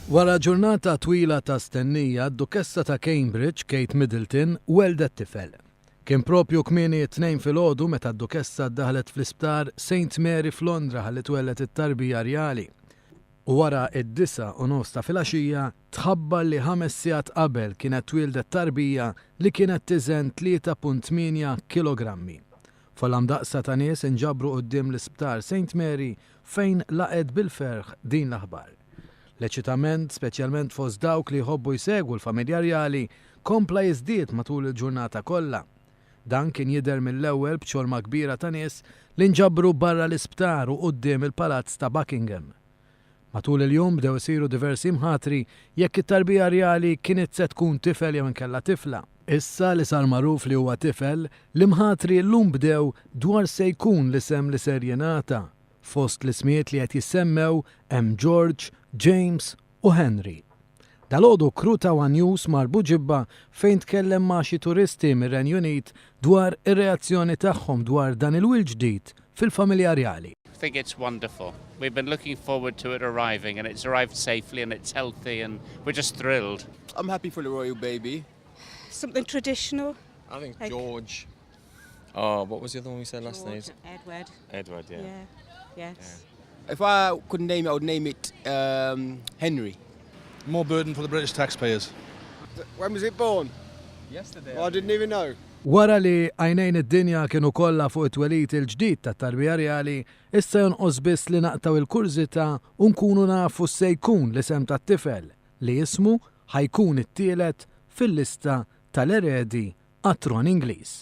Wara ġurnata twila ta' stennija, d-Dukessa ta' Cambridge, Kate Middleton, welldet tifel. Kien propju kmieni t-Tnejn filgħodu meta d-Dukessa ddaħlet fl-Isptar Saint Mary f'Londra ħalli twelled it-tarbija rjali. U wara d-9:30 ta' filgħaxija, tħabbar li ħames sigħat qabel kienet twieldet tarbija li kienet tiżen 3.8 kilogrammi. Folla mdaqqsa ta' nies inġabru quddiem l-Isptar Saint Mary fejn laqgħet bil-ferħ din l-aħbar. L-eċitament, speċjalment fost dawk li jħobbu jsegwu l-familja rjali, kompla jiżdied matul il-ġurnata kollha. Dan kien jidher mill-ewwel b'ċorma kbira ta' nies li nġabru barra l-isptar u quddiem il-Palazz ta' Buckingham. Matul il-jum bdew isiru diversi mħatri jekk it-tarbija rjali kinitx se tkun tifel jew inkella tifla. Issa li sar magħruf li huwa tifel, l-imħatri llum bdew dwar se jkun l-isem li ser jingħata. Fost l-ismijiet li qed jissemmew hemm George, James u Henry. Dalgħodu crew ta' one News mar Buġibba fejn tkellem ma' xi turisti mir-Renju Unit dwar ir-reazzjoni tagħhom dwar dan il-wild ġdid fil-familja rjali. I think it's wonderful. We've been looking forward to it arriving and it's arrived safely and it's healthy and we're just thrilled. I'm happy for the royal baby. Something traditional. I think Like- George. Oh, what was the other one we said last George, night? Edward. Edward, yeah. Yeah. Yes. If I could name it, I would name it Henry. More burden for the British taxpayers. When was it born? Yesterday. I didn't even know. Wara li għajnejn id-dinja kienu kollha fuq it-twelid il-ġdid tat-tarbija rjali, issa jonqos biss li naqtgħu il-kurżità u nkunu nafu se jkun l-isem tat-tifel li ismu ħa jkun it-tielet fil-lista tal-eredi għat-tron Ingliż.